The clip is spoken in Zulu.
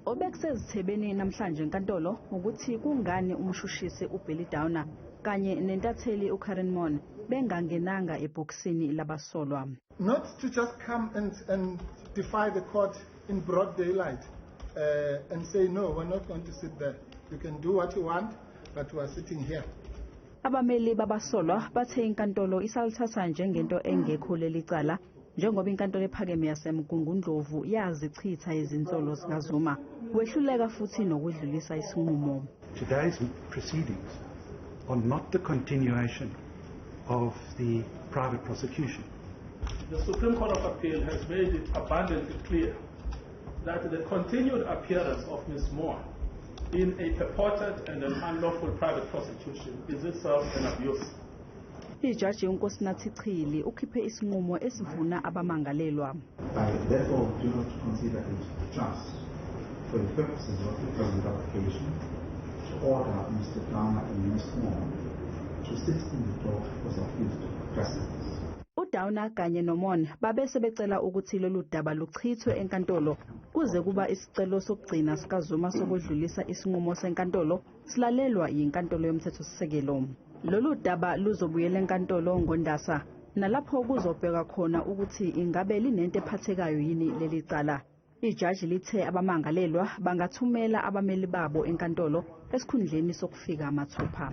Obekusezithebeni namhlanje enkantolo ukuthi kungani umshushisi uBilly Downer kanye nentatheli uKaryn Maughan bengangenanga ebhokisini labasolwa. Not to just come and defy the court in broad daylight and say, "No, we're not going to sit there. You can do what you want, but we are sitting here." Abameli babasolwa bathe inkantolo isalithatha njengento engekho leli cala, njengoba inkantolo ephakeme yaseMgungundlovu yazichitha izinsolo zikaZuma, wehluleka futhi nokwedlulisa isinqumo. Today's proceedings are not the continuation of the private prosecution. The Supreme Court of Appeal has made it abundantly clear that the continued appearance of Ms. Maughan in a purported and an unlawful private prosecution is itself an abuse. Ijaji uNkosinathi Chili ukhiphe isinqumo esivuna abamangalelwa. I therefore do not consider it just for the purposes of the present application to order Mr. Downer and Ms. Maughan to sit in the dock as accused persons. UDowner kanye noMaughan babe sebecela ukuthi lolu daba luchithwe enkantolo kuze kuba isicelo sokugcina sikaZuma sokwedlulisa isinqumo senkantolo silalelwa yinkantolo yomthethosisekelo. Lolu daba luzobuyela enkantolo ngoNdasa, nalapho kuzobhekwa khona ukuthi ingabe linento ephathekayo yini leli cala. Ijaji lithe abamangalelwa bangathumela abameli babo enkantolo esikhundleni sokufika mathupha.